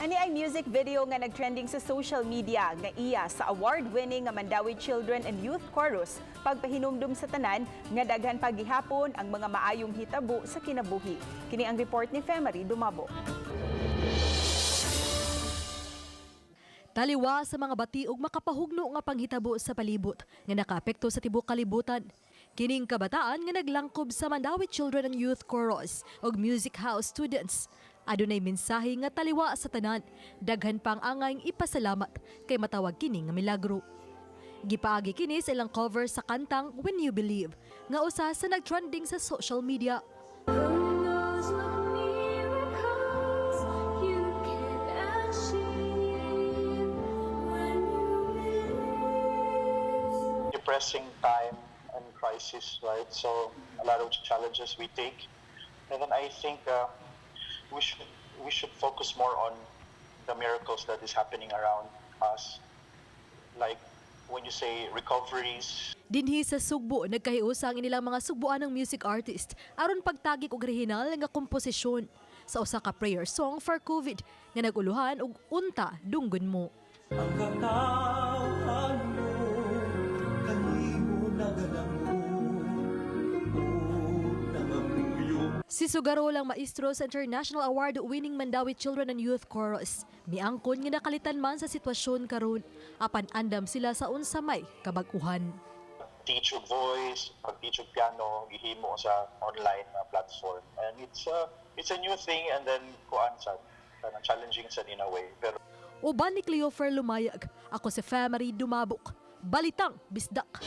Ani ay music video nga nagtrending sa social media nga iya sa award-winning nga Mandaue Children and Youth Chorus, pagpahinumdum sa tanan nga daghan pagihapon ang mga maayong hitabo sa kinabuhi. Kini ang report ni Femary Dumabo. Taliwa sa mga bati ug makapahugno nga panghitabo sa palibot nga nakaapekto sa tibuok kalibutan, kining kabataan nga naglangkob sa Mandaue Children and Youth Chorus ug Music House students, adunay mensahe nga taliwa sa tanan, daghan pang angayng ipasalamat kay matawag kini nga milagro. Gipaagi kini sa ilang cover sa kantang "When You Believe" nga usa sa nagtrending sa social media. Who knows what miracles you can achieve when you believe? Depressing time and crisis, right? So a lot of challenges we take, and then I think we should focus more on the miracles that is happening around us, like when you say recoveries. Dinhi sa Sugbo, nagkahiusa ang inilang mga sugboanong music artist aron pagtagik og orihinal nga komposisyon sa usa ka prayer song for COVID nga nag-uluhan og "Unta Dunggon Mo." Ang katawhan mo kanimo nagalango ug nangamuyo. Si Sugaro lang, maestro sa International Award-winning Mandaue Children and Youth Chorus, miangkon nga nakalitan man sa sitwasyon karon, apan andam sila sa unsa may kabag-uhan. Teach og voice, pag-teach og piano, gihimo sa online platform. And it's a new thing and then kuan sa kanang challenging sa in a way. Pero Uban ni Cleofer Lumayag, ako si Family Dumabok. Balitang Bisdak.